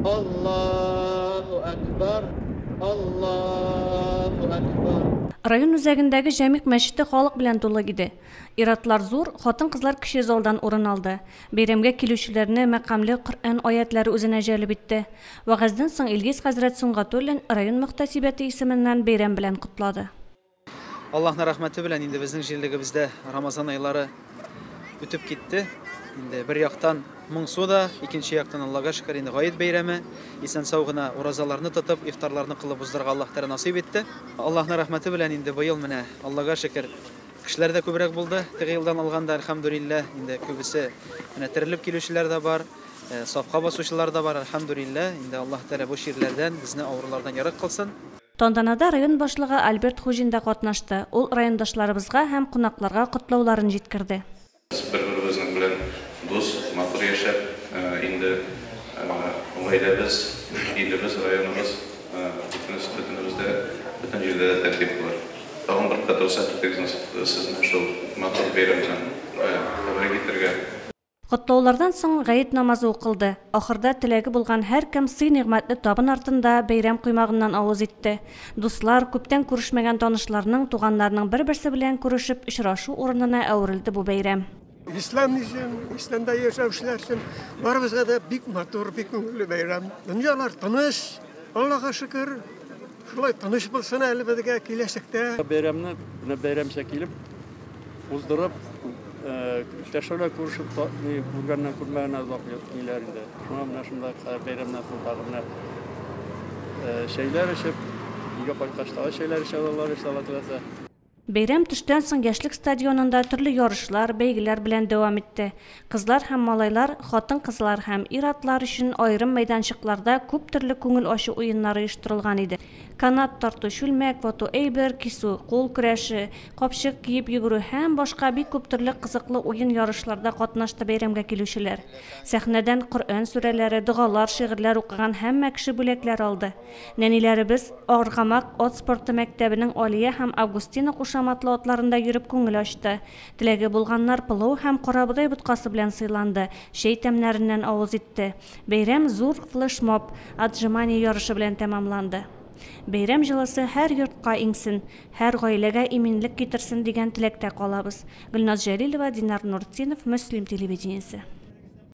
Аллаһу әкбәр, Аллаһу әкбәр. Район үзәгендәге Җәмигъ мәчете халык белән тулы иде. Ир-атлар зур, хатын-кызлар кече залдан урын алды. Бәйрәмгә килүчеләрне мәкамле Коръән аятләре үзенә җәлеп итте. Вәгазьдән соң Илгиз хәзрәт Сөнгатуллин район мөхтәсибәте исеменнән бәйрәм белән котлады. Аллаһның рәхмәте белән инде безнең җирлегебездә Рамазан айлары үтеп китте. Инде бер яктан моңсу да, икенче яктан Аллага шөкер, инде гает бәйрәме. Исән-сау гына уразаларны тотып, ифтарларны кылып уздырырга Аллаһ Тәгалә насыйп итте. Аллаһның рәхмәте белән инде быел менә Аллага шөкер, кешеләр дә күбрәк булды. Теге елдан алганда, әлхәмдүлилләһ, инде күбесе менә терелеп килүчеләр дә бар, сафка басучылар да бар, әлхәмдүлилләһ. Инде Аллаһ Тәгалә бу чирләрдән, безне авырулардан ерак кылсын. Тантанада район башлыгы Альберт Хуҗин да катнашты, ул райондашларыбызга һәм кунакларга котлауларын җиткерде. Без бер-беребезнең белән дус, матур яшәп, инде гаиләбез, илебез, районыбыз, бөтенесе, бөтенебездә, бөтен җирдә дә тәртип булыр. Тагын бер кат рөхсәт итегез сезне шул матур бәйрәм белән тәбрик итәргә. Котлаулардан соң гает намазы укылды. Ахырда теләге булган һәркем сый-нигъмәтле табын артында бәйрәм коймагыннан авыз итте. Дуслар, күптән күрешмәгән танышларның, туганнарның бер-берсе белән күрешеп очрашу урынына әверелде бу бәйрәм. Ислам өчен, исламда яшәүчеләр өчен барыбызга да бик матур, бик күңелле бәйрәм. Дөньялар тыныч, Аллага шөкер. Шулай тыныч булсын әле безгә киләчәктә. Бәйрәмне менә бәйрәмчә килеп уздырып, иптәшләр белән күрешеп, күргәннән күрмәгәннән озак ниләр инде. Шуңа менә шунда бәйрәмнән соң тагы менә чәйләр эчеп, өйгә кайткач тагы чәйләр эчә алалар, иншалла теләсә. Бәйрәм төштән соң Яшьлек стадионында төрле ярышлар, бәйгеләр белән дәвам итте. Кызлар һәм малайлар, хатын-кызлар һәм ир-атлар өчен аерым мәйданчыкларда күп төрле күңел ачу уеннары оештырылган иде. Канат тарту, чүлмәк вату, әйбер кисү, кул көрәше, капчык киеп йөгерү һәм башка бик күп төрле кызыклы уен-ярышларда катнашты бәйрәмгә килүчеләр. Сәхнәдән Коръән сүрәләре, догалар, шигырьләр укыган һәммә кеше бүләкләр алды. Нәниләребез Аргамак ат спорты мәктәбенең Алия һәм Августина кушаматлы атларында йөреп күңел ачты. Теләге булганнар пылау һәм карабодай боткасы белән сыйланды, чәй тәмнәреннән авыз итте. Бәйрәм зур флешмоб, отжимание ярышы белән тәмамланды. Бәйрәм җылысы һәр йортка иңсен, һәр гаиләгә иминлек китерсен дигән теләктә калабыз. Гөлназ Җәлилова, Динар Нуртдинов, Мөслим телевидениесе.